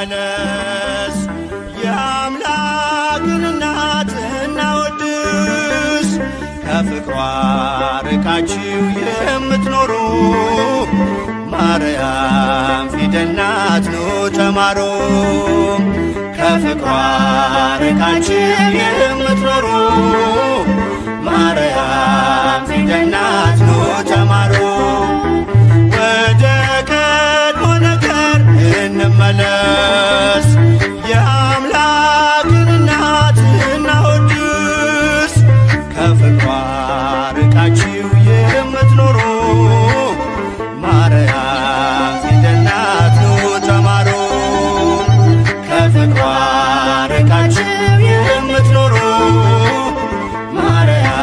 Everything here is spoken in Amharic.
እንመለስ፣ የአምላክን እናት እናወድስ። ከፍቅሯ ርቃችሁ የምትኖሩ ማርያም ፊደል ናት፣ ኑ ተማሩ። ከፍቅሯ ርቃችሁ የምትኖሩ